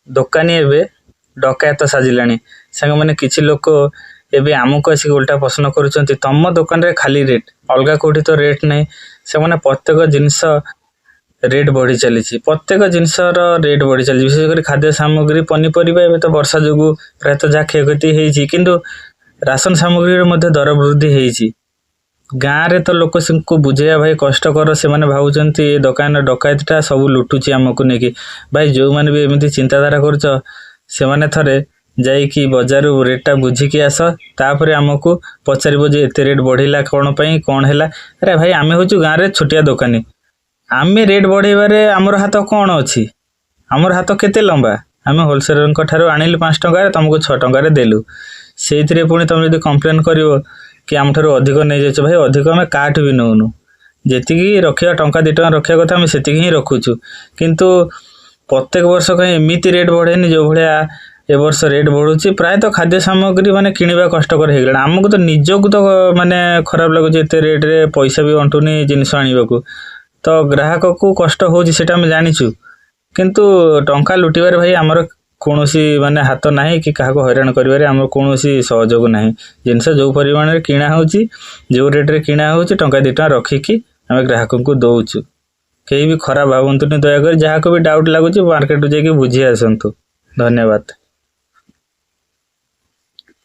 ଦୋକାନୀ ଏବେ ଡକାୟତ ସାଜିଲାଣି। ସାଙ୍ଗମାନେ, କିଛି ଲୋକ ଏବେ ଆମକୁ ଆସିକି ଓଲଟା ପ୍ରଶ୍ନ କରୁଛନ୍ତି, ତମ ଦୋକାନରେ ଖାଲି ରେଟ୍, ଅଲଗା କେଉଁଠି ତ ରେଟ୍ ନାହିଁ। ସେମାନେ ପ୍ରତ୍ୟେକ ଜିନିଷ ରେଟ୍ ବଢ଼ି ଚାଲିଛି, ପ୍ରତ୍ୟେକ ଜିନିଷର ରେଟ୍ ବଢ଼ି ଚାଲିଛି, ବିଶେଷ କରି ଖାଦ୍ୟ ସାମଗ୍ରୀ, ପନିପରିବା। ଏବେ ତ ବର୍ଷା ଯୋଗୁଁ ପ୍ରାୟତଃ ଯାହା କ୍ଷୟକ୍ଷତି ହେଇଛି, କିନ୍ତୁ ରାସନ ସାମଗ୍ରୀର ମଧ୍ୟ ଦର ବୃଦ୍ଧି ହେଇଛି। ଗାଁରେ ତ ଲୋକଙ୍କୁ ବୁଝେଇବା ଭାଇ କଷ୍ଟକର। ସେମାନେ ଭାବୁଛନ୍ତି ଏ ଦୋକାନ ଡକାୟତଟା ସବୁ ଲୁଟୁଛି ଆମକୁ ନେଇକି। ଭାଇ, ଯେଉଁମାନେ ବି ଏମିତି ଚିନ୍ତାଧାରା କରୁଛ, ସେମାନେ ଥରେ ଯାଇକି ବଜାରରୁ ରେଟ୍ଟା ବୁଝିକି ଆସ, ତାପରେ ଆମକୁ ପଚାରିବ ଯେ ଏତେ ରେଟ୍ ବଢ଼ିଲା କ'ଣ ପାଇଁ, କ'ଣ ହେଲା। ଆରେ ଭାଇ, ଆମେ ହେଉଛୁ ଗାଁରେ ଛୋଟିଆ ଦୋକାନୀ। ଆମେ ରେଟ୍ ବଢ଼େଇବାରେ ଆମର ହାତ କ'ଣ ଅଛି? ଆମର ହାତ କେତେ ଲମ୍ବା? ଆମେ ହୋଲସେଲରଙ୍କ ଠାରୁ ଆଣିଲୁ 5 ଟଙ୍କାରେ, ତୁମକୁ 6 ଟଙ୍କାରେ ଦେଲୁ। ସେଇଥିରେ ପୁଣି ତୁମେ ଯଦି କମ୍ପ୍ଲେନ୍ କରିବ କି ଆମଠାରୁ ଅଧିକ ନେଇଯାଉଛ, ଭାଇ, ଅଧିକ ଆମେ କାହାଠୁ ବି ନେଉନୁ। ଯେତିକି ରଖିବା, ଟଙ୍କା 2 ଟଙ୍କା ରଖିବା କଥା, ଆମେ ସେତିକି ହିଁ ରଖୁଛୁ। କିନ୍ତୁ ପ୍ରତ୍ୟେକ ବର୍ଷ କାହିଁ ଏମିତି ରେଟ୍ ବଢ଼େନି ଯେଉଁ ଭଳିଆ ଏ ବର୍ଷ ରେଟ୍ ବଢ଼ୁଛି। ପ୍ରାୟତଃ ଖାଦ୍ୟ ସାମଗ୍ରୀ ମାନେ କିଣିବା କଷ୍ଟକର ହେଇଗଲାଣି। ଆମକୁ ତ ନିଜକୁ ତ ମାନେ ଖରାପ ଲାଗୁଛି, ଏତେ ରେଟ୍ରେ ପଇସା ବି ଅଣ୍ଟୁନି ଜିନିଷ ଆଣିବାକୁ। ତ ଗ୍ରାହକକୁ କଷ୍ଟ ହେଉଛି ସେଇଟା ଆମେ ଜାଣିଛୁ, କିନ୍ତୁ ଟଙ୍କା ଲୁଟିବାରେ ଭାଇ ଆମର କୌଣସି ମାନେ ହାତ ନାହିଁ କି କାହାକୁ ହଇରାଣ କରିବାରେ ଆମର କୌଣସି ସହଯୋଗ ନାହିଁ। ଜିନିଷ ଯେଉଁ ପରିମାଣରେ କିଣା ହେଉଛି, ଯେଉଁ ରେଟ୍ରେ କିଣା ହେଉଛି, ଟଙ୍କା 2 ଟଙ୍କା ରଖିକି ଆମେ ଗ୍ରାହକଙ୍କୁ ଦେଉଛୁ। କେହି ବି ଖରାପ ଭାବନ୍ତୁନି ଦୟାକରି। ଯାହାକୁ ବି ଡାଉଟ୍ ଲାଗୁଛି, ମାର୍କେଟକୁ ଯାଇକି ବୁଝି ଆସନ୍ତୁ। ଧନ୍ୟବାଦ।